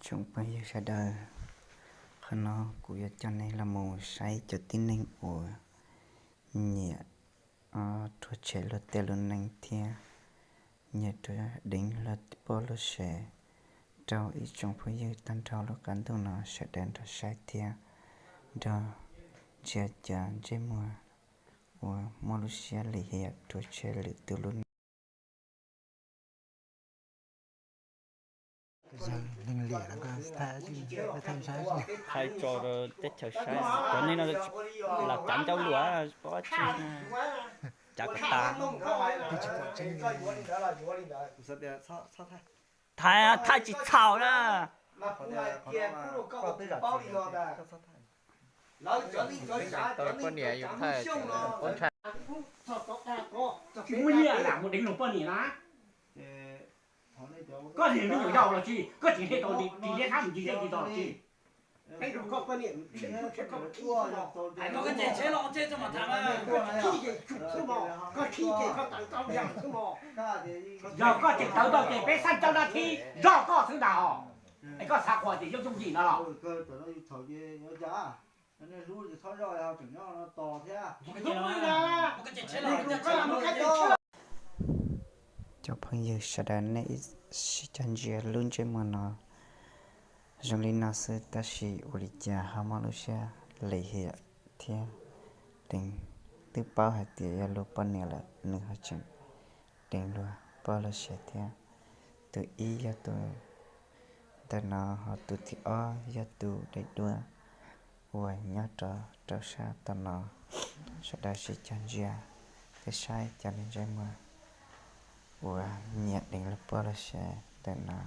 Tsoom phooj ywg sawv daws, qhov no kuv yuav coj nej los mus saib cov tib neeg uas nyiam rhuav tshem luag tej lub neej thiab nyiam rhuav deev luag poj luag sev rau ib tsoom phooj ywg tag nrho lub qab ntuj no sawv daws nrog saib thiab nrog ntsia cov ntsej muag uas muaj lub siab lim hiam rhuav tshem lwm tus lub neej. Thaij tso rau teb chaws saib, cov neeg no lam cav ncauj luam pob tsi, cav kom tas. Thaij, thaij tsis txhaum na. Tsis muaj nyiaj lam mus deev luag poj niam na. Koj niag me nyuam yaus los tsis, koj tsis hej tau ris liab qab mus ncig zej ncig zos los tsis. Yog koj tseem tawv tau ces peb xaj caug nab thib zoj koj xwb ntag os. Es koj xav qhuas tias yooj yooj yim no los? Cov phooj ywg sawv daws nej sib cog ntsia lub ntsej muag no zoo li no xwb tab sis ua li cas ho muaj lub siab lim hiam thiab deev, twb paub hais tias yog luag poj niam lawm nws ho tseem deev luag poj luag sev thiab. Tus ib yog tus ntawm no, ho tus thib ob yog tus daim duab uas nyob rau rau sab tom no. Sawv daws sib cog ntsia thiab saib cov ntsej muag uas nyiam deev luag poj luag sev ntawm no.